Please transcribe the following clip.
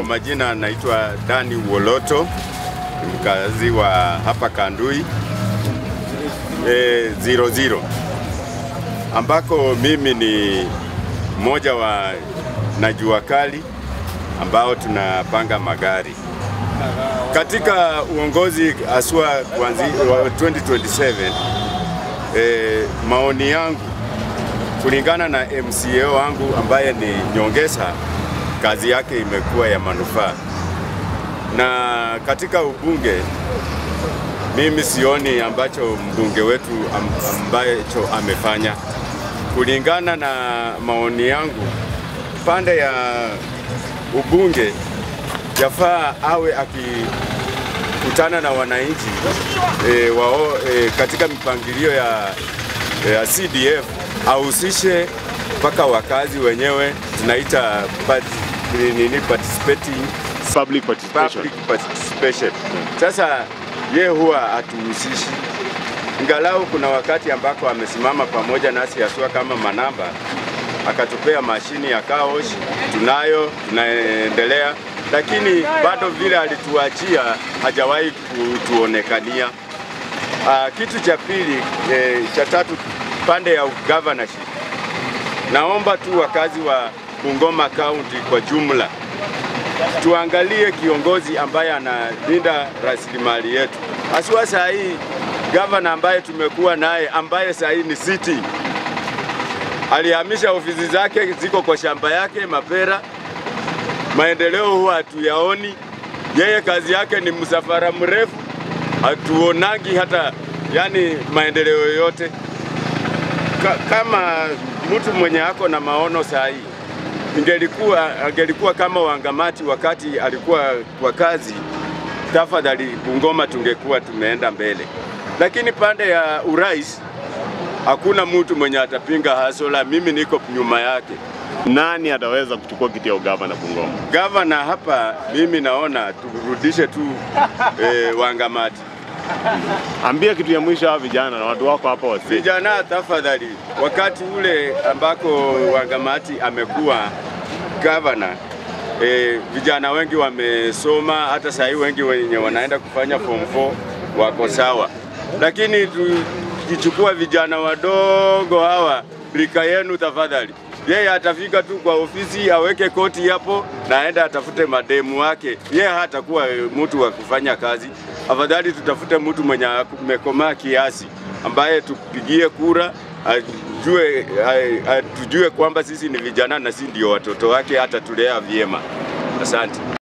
Kwa majina naitwa Dani Woloto, mkazi wa hapa Kandui 00, ambako mimi ni mmoja wa najua kali ambao tunapanga magari. Katika uongozi haswa kuanzia 2027, maoni yangu kulingana na MCA wangu ambaye ni Nyongesa, kazi yake imekuwa ya manufaa. Na katika ubunge mimi sioni ambacho mbunge wetu ambacho amefanya. Kulingana na maoni yangu, pande ya ubunge yafaa awe akikutana na wananchi wao katika mipangilio ya CDF, ahusishe mpaka wakazi wenyewe, tunaita participating public participation. Public participation. Sasa ye huwa hatuhusishi. Ingalau kuna wakati ambako amesimama pamoja nasi haswa kama manamba, akatupea mashini ya car wash, tunayo, tunaendelea, lakini bado vile alituachia hajawahi kutuonekania. Kitu cha pili, cha tatu, pande ya governorship, naomba tu wakazi wa Bungoma County kwa jumla tuangalie kiongozi ambaye analinda rasilimali yetu. Haswa saa hii governor ambaye tumekuwa naye, ambaye saa hii ni city, alihamisha ofisi zake ziko kwa shamba yake Mapera. Maendeleo huwa hatuyaoni. Yeye kazi yake ni msafara mrefu, hatuonagi hata yani maendeleo yoyote. Kama mtu mwenye ako na maono saa hii, angelikuwa kama Wangamati wakati alikuwa kwa kazi, tafadhali Bungoma tungekuwa tumeenda mbele. Lakini pande ya urais hakuna mtu mwenye atapinga hasola, mimi niko nyuma yake. Nani ataweza kuchukua kiti ya gavana Bungoma? Gavana hapa mimi naona turudishe tu Wangamati. Ambia kitu ya mwisho hawa vijana na watu wako hapa wasi. Vijana tafadhali, wakati ule ambako Wangamati amekuwa gavana, vijana wengi wamesoma, hata sasa wengi wenye wanaenda kufanya form 4 wako sawa. Lakini tukichukua vijana wadogo hawa rika yenu tafadhali, yeye atafika tu kwa ofisi aweke koti hapo na aenda atafute mademu wake. Yeye hatakuwa mtu wa kufanya kazi. Afadhali tutafute mtu mwenye amekomaa kiasi ambaye tupigie kura, tujue kwamba sisi ni vijana na sisi ndio watoto wake, hata tulea vyema. Asante.